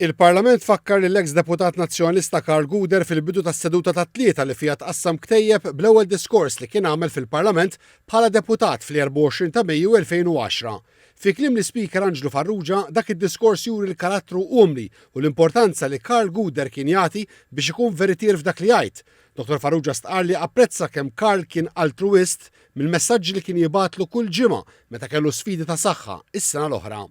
Il-Parlament fakkar lill-eks deputat Nazzjonalista Karl Gouder fil-bidu tas-seduta tat-Tlieta li fiha tqassam ktejjeb bl-ewwel diskors li kien għamel fil-Parlament bħala deputat fl-24 ta' Mejju 2010. Fi kliem l-Ispeaker Anġlu Farrugia, dak id-diskors juri l-karattru umli u l-importanza li Karl Gouder kien jagħti biex ikun veritier f'dak li jgħid. Dottor Farrugia stqarr li apprezza kemm Karl kien altruwist mill-messaġġi li kien jibgħatlu kull ġimgħa meta kellu sfidi ta' saħħa is-sena l-oħra.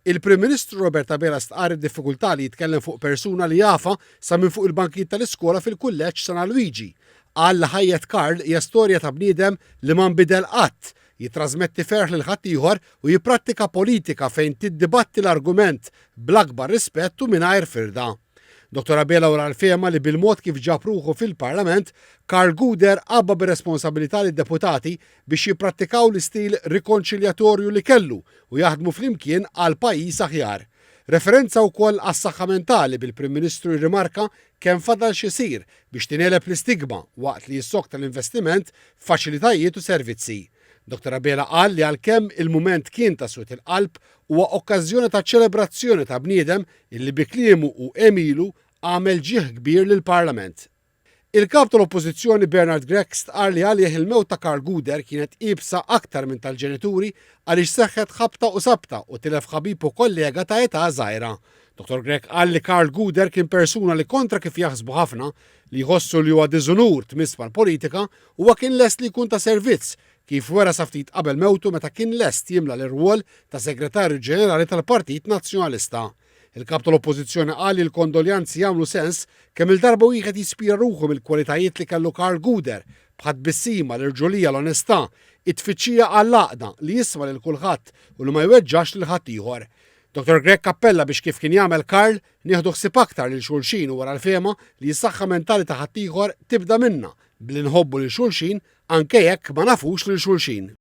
Il-Prim Ministru Robert Abela stqarr id-diffikultà li jitkellem fuq persuna li jafha sa minn fuq il-bankijiet tal-iskola fil-Kulleġġ San Alwiġi. Qal li ħajjet Karl hija storja ta' bniedem li ma nbidel qatt, jittrażmetti ferħ lil ħaddieħor u jipprattika politika fejn tiddibatti l-argument bl-akbar rispett u mingħajr firda. Dottor Abela wera l-fehma li bil-mod kif ġab ruħu fil-Parlament, Karl Gouder għabba bir-responsabilità lid-deputati biex jipprattikaw l-istil rikonċiljatorju li kellu u jaħdmu flimkien għal pajjiż aħjar. Referenza wkoll għas-saħħa mentali bil-Prim Ministru jirrimarka kemm fadal x'isir biex tingħeleb l-istigma waqt li jissokta l-investiment f'faċilitajiet u servizzi. Dottor Abela qal li għalkemm il-mument kien ta' swied il-qalb huwa okkażjoni ta' ċelebrazzjoni ta' bniedem illi bi kliemu u għemilu għamel ġieħ kbir lill-Parlament. Il-Kap tal-Oppożizzjoni Bernard Grech stqarr li għalih il-mewt ta' Karl Gouder kienet iebsa aktar minn tal-ġenituri għaliex seħħet ħabta u sabta u tilef ħabib u kollega ta' età żgħira. Dottor Grech qal li Karl Gouder kien persuna li kontra kif jaħsbu ħafna li jħossu li huwa diżunur tmiss mal-politika, huwa kien lest li jkun ta' servizz kif wera sa ftit qabel mewtu meta kien lest jimla l-irwol ta' Segretarju Ġenerali tal-Partit Nazzjonalista. Il-Kap tal-Oppożizzjoni qal li l-kondoljanzi jagħmlu sens kemm-il darba wieħed jispira ruħu mill-kwalitajiet li kellu Karl Gouder, bħat-tbissima, l-irġulija, l-onestà, it-tfittxija għall-għaqda, li jisma' lil kulħadd u li ma jweġġax lil ħaddieħor. Dottor Grech appella biex kif kien jagħmel Karl, nieħdu ħsieb aktar lil xulxin u wara l-fehma li s-saħħa mentali ta' ħaddieħor tibda minna, billi nħobbu lil xulxin anke jekk ma nafux lil xulxin.